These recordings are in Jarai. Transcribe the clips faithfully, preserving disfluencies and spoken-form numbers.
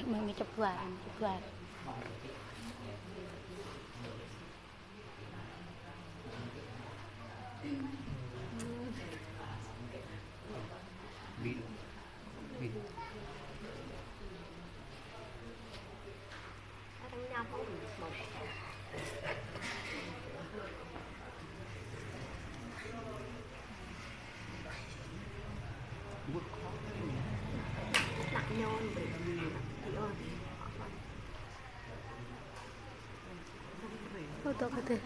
Mẹ, mẹ chụp quà, chụp quà. Ôi, tôi có thể.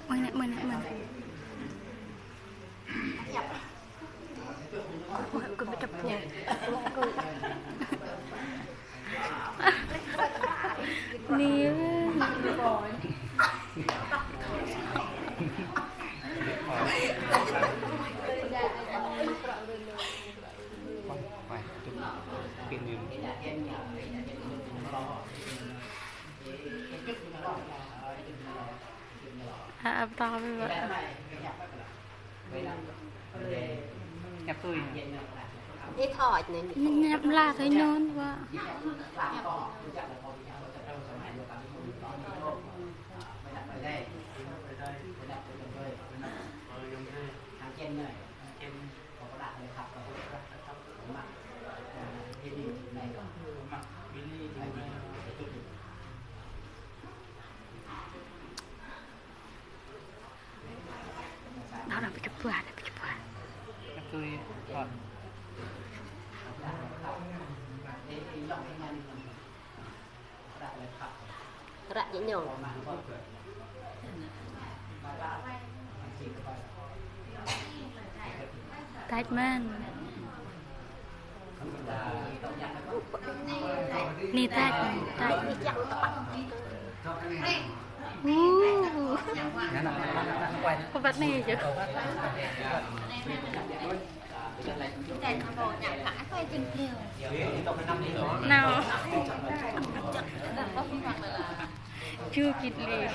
Ôi, nè, ôi, nè, ôi, nè. Ôi, ôi, ôi, ôi. Nè. À, à, tao không biết. Nhập tui. Nhập là thấy nhon quá. Đó là cái chụp bùa, cái chụp bùa. Tui. Ră ñu ñu. Tač mơ̆n. Ni tač, tač. Uh. Kơ băt ni čơ. Nao. Ču kit li.